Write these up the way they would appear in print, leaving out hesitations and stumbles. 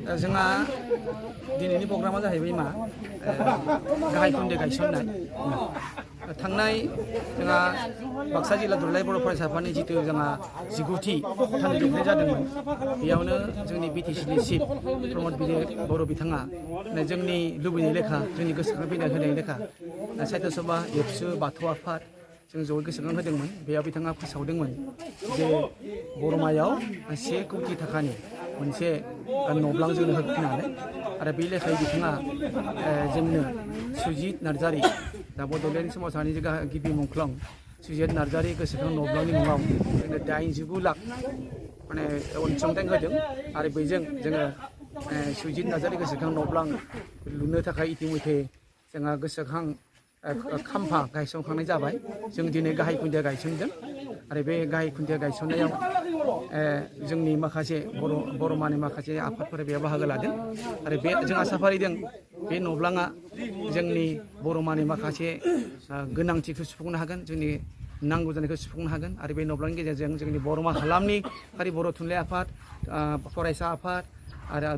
जोंहा दिनैनि प्रग्रामा जाहैबाय मा गाहाय खोन्दो गायसननाय थांनाय जोंहा बाक्सा जिल्ला दुलाराय बर' फरायसा आफादनि जितु जोंहा 19थि थान्दैजोबनाय जादोंमोन बेयावनो जोंनि बिटिसिनि चिफ प्रमद बर' बिथाङा जोंनि लुबैनाय लेखा जोंनि गोसोखांफैनाय होनाय लेखा साहित्य सभा एबसु बाथौ आफाद जों जयै गोसोखां होदोंमोन बेयाव बिथाङा फोसावदोंमोन जे बरमायाव 1 कौटि थाखानि मोनसे न'ब्लां जोंनो होफिननानै आरो बे लेखायै बिथाङा जोंनो सुजित नार्जारि दा बड'लेण्ड सोमावसारनि गिबि मुंख्लं सुजित नार्जारि गोसोखां न'ब्लांनि मुङाव जोंनो 89 लाख माने अनसुंथाइ होदों आरो बेजों जोङो सुजित नार्जारि गोसोखां न'ब्लां लुनो थाखाय इतिमध्य जोंहा गोसोखां खाम्फा गायसनखांनाय जाबाय जों दिनै गाहाय खुन्थिया गायसनदों आरो बे गाहाय खुन्थिया गायसननायाव जोंनि माखासे बरमानि माखासे आफादफोरा बेयाव बाहागो लादों आरो बे जों आसा फारिदों बे न'ब्लाङा जोंनि बरमानि माखासे गोनांथिखौ सुफुंनो हागोन जोंनि नांगौ जानायखौ सुफुंनो हागोन आरो बे न'ब्लांनि गेजेरजों जोंनि बरमा हालामनि फारि बर' थुनलाइ आफाद फरायसा आफाद आरो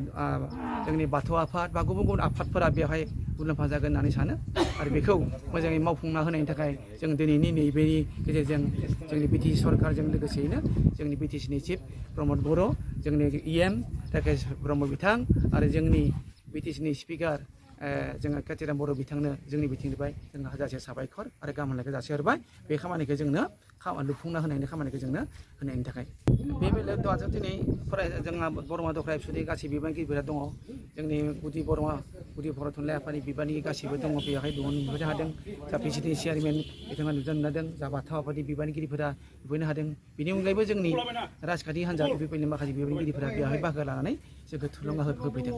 जोंनि बाथौ आफाद बा गुबुन गुबुन आफादफोरा बेवहाय मुलाम्फा जागोन होननानै सानो आरो बेखौ मोजाङै मावफुंना होनायनि थाखाय जों दिनैनि नैबेनि गेजेरजों जोंनि बिटिसि सरकारजों लोगोसेयैनो जोंनि बिटिसिनि चिफ प्रमद बर' जोंनि EM राकेश ब्रह्म बिथां आरो जोंनि बिटिसिनि स्पिकार जोङो कातिराम बर' बिथांनो जोंनि बिथिंनिफ्राय जों हाजासे साबायखर आरो गाहाम हामलायनायखौ जासिहरबाय बे खामानिखौ जोंनो लुफुंना होनायनि खामानिखौ जोंनो होनायनि थाखाय बे बेलायाव दिनै जोंहा बरमा दख्रा एबसुनि गासै बिबानगिरिफोरा दङ जोंनि गुदि बर' थुनलाइ आफादनि बिबानगिरि गासैबो दङ बेवहाय नुबोनो हादों जा PCD चेयारमेन बिथाङा नुजानो हादों जा बाथौ आफादनि बिबानगिरिफोरा नुबोनो हादों बेनि अनगायैबो जोंनि राजखान्थि हान्जा बेफोरबायदिनो माखासे बिबानगिरिफोरा बेवहाय बाहागो लानानै जोंखौ थुलुंगा होफैदों।